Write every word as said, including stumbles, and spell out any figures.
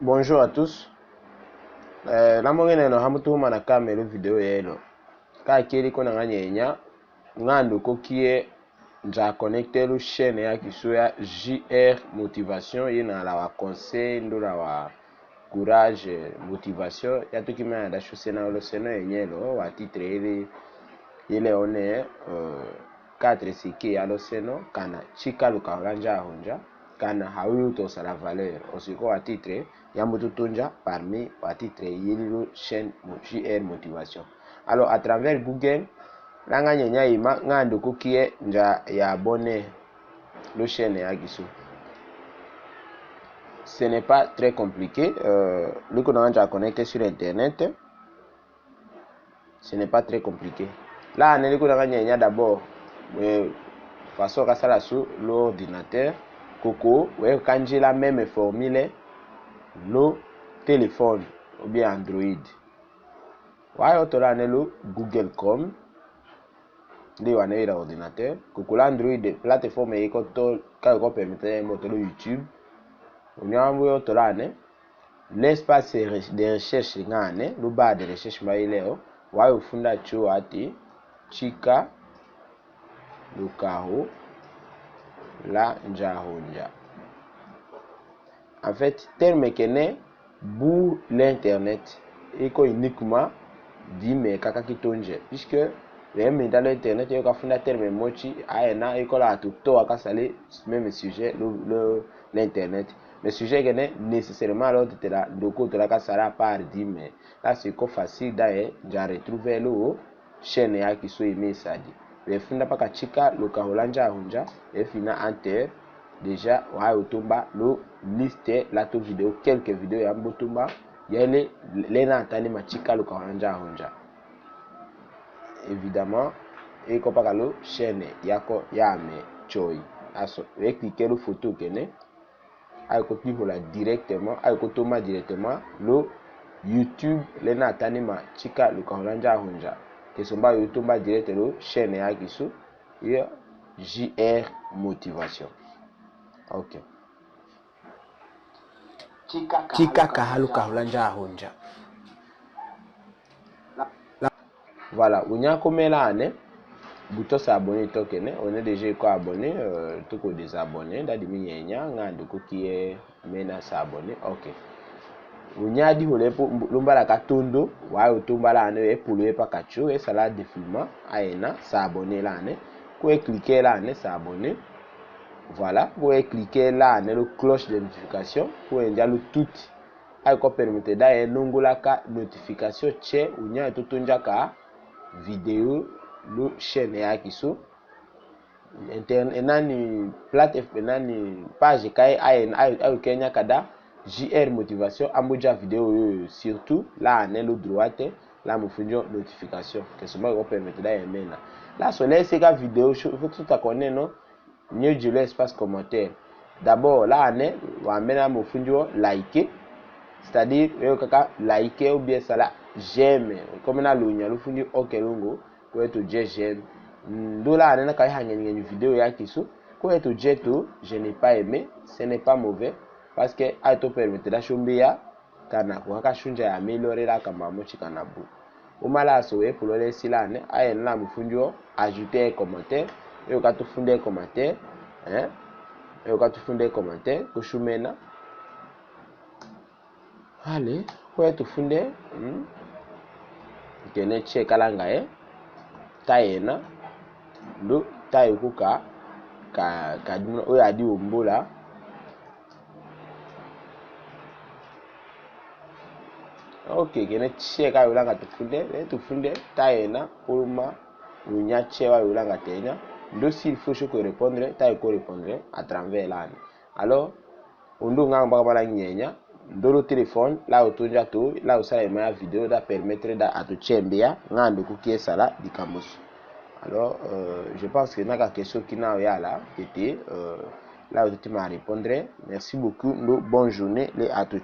Bonjour à tous. Eh, la mongene no hamutu mana kamelo video yelo. Ka kiri kona nga nyenya, nga nduko kie nza connecter lu chaîne ya kiso ya J R Motivation, yina la wa conseil, ndola wa courage, motivation, ya tuki mena da shusena lo seno yenyelo, wa titre yele, yele one, euh, quatre siki ya lo seno, kana chika luka hula nza hunja, kana hawi uto sala valeur, osiko wa titre, ya mutu tunja parmi wa titre yili lu chaîne mo-, J R Motivation. Alors, à travers Google, la nga nyenya ima, nga nduko kie nza ya abonner lo chaîne ya kiso. Ce n'est pas très compliqué. Euh, luko na nga nza connecter sur Internet. Ce n'est pas très compliqué. La ane luko na nga nyenya d'abord, euh, façon ka sala su lo ordinateur, koko, we kanjila même formule lo téléphone ou bien Android. Wa yo tola ane lo Google Chrome, ndi wane ila ordinateur, koko la Android, plateforme yiko to, ka yiko permettre mbo to lo YouTube. Unyambu yo tola ane, l'espace de recherche nga ane, lo barre de recherche mba yileo, wa yo funda cho ati, chika, luka hula nza hunja. En fait, terme kene bu l'internet, iko uniquement dime kaka kitonje. Puisque, le menda l'internet, yo ka funda terme mochi, ayena, iko la tuto aka sali, même sujet, lo, lo, l'internet. Mais sujet kene, nécessairement, lo tetela, ndoko tola ka sala par dime. Là, c'est encore facile, d'ailleurs, nza retrouver lo, chaîne ya kiso imi sadi. We funda paka chika luka hula nza hunja, we fina enter, déjà, wa yo tomba lo liste la to video, quelques vidéos ya mbo tomba, yele, lena tani ma chika luka hula nza hunja. Évidemment, iko paka lo chaîne yako ya me choi. Aso, we cliquer lo photo kene, ayo ko tihola directement, ayo ko toma directement lo YouTube, lena tani ma chika luka hula nza hunja. Ke somba yo tomba direct lo chaîne ya kiso, ya J R Motivation. Ok. Chika kaha luka hula nza hunja. Voilà, unya ko mela ane, bouton s'abonner tokene, on est déjà ko abonné, euh, tuko désabonné, dadi minyenya, nga nduko kie mena s'abonner, ok. Unya di hole pu, lumba la katondo, wa yo tomba la ane, e pulu e paka cho, e sala défilement, ayena, s'abonner la ane, ko e cliquer la ane, s'abonner, voilà, ko e cliquer la ane, lo cloche de notification, ko e ndia lo tuti, ayo ko permettre da e nongolaka notification che unya e tutu ndiaka vidéo lo chaîne ya kiso. Interne-, e nani plate-, e nani page kai ayo, ayo, ayo ke nyaka da J R Motivation ambuja vidéo yo, surtout la ane lo droite la mufunjo notification. Ke somba ko permettre da e mena. La so le seka vidéo sho, faut que tu ta connais, non? Nyo jilo espace commentaire. D'abord, la ane, wa mena mufunjo like. C'est-à-dire, yo kaka like ou bien sala j'aime. Comme na lunya lufunjo ok lungu, ko eto je j'aime. Ndola ane na kai hangen ngen vidéo ya kiso, ko eto je to, je n'ai pas aimé, ce n'est pas mauvais, parce que ayo to permettre da shombe ya, kana ko kaka shunja ya améliorer la kamba mochi kana bu. Umala so we pulole sila ane, ayo na mufunjo ajouter commentaire, yo ka tufunde commentaire, hein? Yo ka tufunde commentaire, ko shumena. Allez, ko tufunde, hmm? Kene che kalanga e, tayena, ndu, tayi kuka, ka, ka, oya di umbula, Ok, kene che ka yulanga tufunde, eh, tufunde, tayena, kuluma, unya che wa yulanga tayena, ndo s'il faut ko répondre, tayi ko répondre, à travers lani. Alors, undu nga mbaka bala nyenya, ndolo téléphone, la utunja tu, la usala ima ya vidéo, da permettre da atu chembia, nga nduku kie sala, dikambusu. Alors, euh, je pense que na ka question kina yala, kete, euh, la ututi ma répondre. Merci beaucoup, ndo bonne journée, le atu